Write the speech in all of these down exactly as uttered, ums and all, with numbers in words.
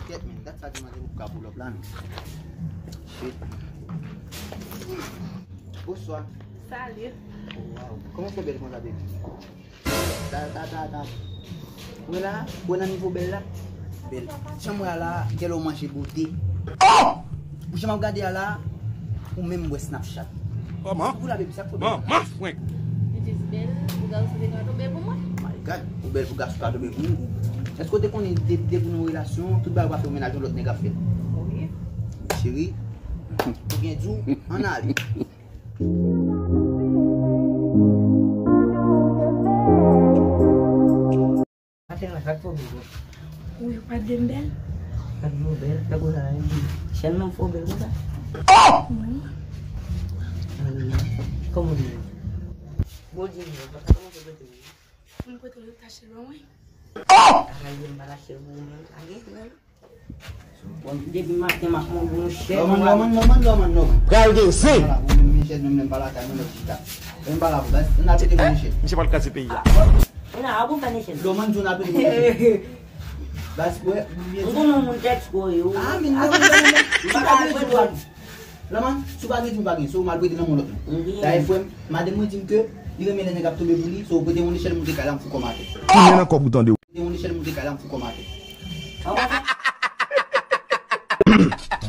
Kèt, men, gad sa ki mande pou ka pull up la, non. Shit. Bonswa. Salut. Oh, wow. Kòman fè bèl konsa, baby? Ta, ta, ta, ta. Wè la, wè nan nivo bèl la. Bèl. Jan m wè a la, gèlè w manje bote. Oh! Pou jan m ap gade a la, ou menm m wè Snapchat. Kòman? Ou la, baby, sa k pwoblèm la? Manman frenk. You just bèl pou gason te ka tonbe pou mwen. My God, ou bèl pou gason ka tonbe pou ou. Èske w te konnen de-, depi nou relasyon, tout bagay w pa fè w mennaj yon lòt nèg ap fè l? Wi. Cheri, ou gen di w, ann ale. Maten la, sa k fè w bèl konsa? Wi, ou pa t vle m bèl? Pa t vle w bèl, tankou sa, hein? Sèlman fè w bèl konsa? Oh! Wi. Kòman w ye? Bondye, kòman w ye? Mwen pote w tache lwen, wi. Oh! Ay, m pa lache pou ou menm. Lage, menm. Bon, depi maten, m ap mande yon chèz. Lòman, lòman, lòman, lòman, lòman. Pral gen zen. Pala pou menm, Michel, menm lè m pa lakay mwen, lè chita. Menm pala pou baz, n ap ede pou Michel. Misye pral kraze peyi a. Ou nan, a bon, pa Michel. Lòman, di w n ap ede pou Michel. Baz, wè, m konnen yon moun tèks kò yo. Ah, men lòman, lòman, lòman. M pa ka jwe dwòl. Lòman, si w pa gen, di m pa gen. Se w m al prete nan men lòt moun. Dayè, frè m, madanm mwen di m ke li renmen lè nèg ap tonbe pou li, so w prete yon nechèl moute kay la, m fou kòm atè. Tounen nan kòb ou tande. Prete yon nechèl moute kay la, m fou kòm atè.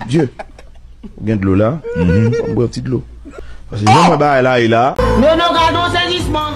Dye, ou gen dlo la? Ban m bwè yon ti dlo. Paske jan mwen bagay la ye la. Nono, gade yon sezisman.